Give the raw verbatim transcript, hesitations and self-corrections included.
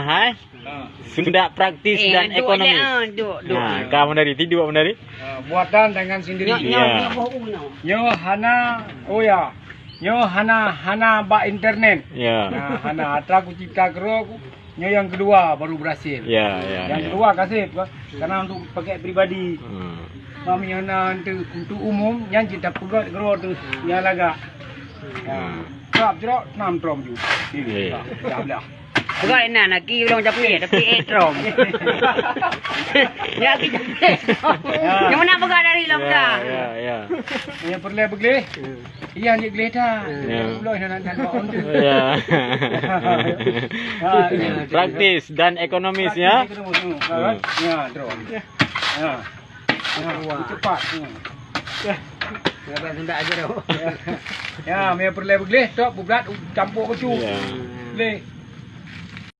Hai? Ha. Sundak praktis Eh, dan duk ekonomis. Lé, ah, duk, duk. Ha, ka Mandari, tidu Mandari. Ha, buatan tangan sendiri. Nyoe, Ya. nyoe, nyoe boh u nyoe. Nyoe hana, oh ya. Nyoe hana, hana bak internet. Ya. Ha, hana. Atra kucipta keudroe ku, nyoe nyang keudua baru berhasil. Ya, ya, Nyang ya. keudua kaseb, kan? Karena untuk pakai pribadi. Hmm. Mami hana untuk, untuk umum, nyan cit tapeugöt keudroe tu, nyang lagak. Ya. Hmm. Trap jerok, enam trom ju. Ini, Ya. tak, tak belah. Peugah inan, aki ulôn capit, tapi eh trom. Ya, aki capit. Ya. Nyang mana peugah dari lôn Ya, peugah? ya, ya. Nyang peureulèe beugleh. Iya, nyang gleh dah. Ya. Ulôn nak, nak, nak, Ya. Ha, ya. Praktis dan ekonomis, ya. Praktis ekonomis, hmm, kan? Hmm. Ya, trom. Ya. Ya, cepat. Hmm. Ya, mé peureulèe beugleh, tok, beublat, campur keucu. Ya. Gleh.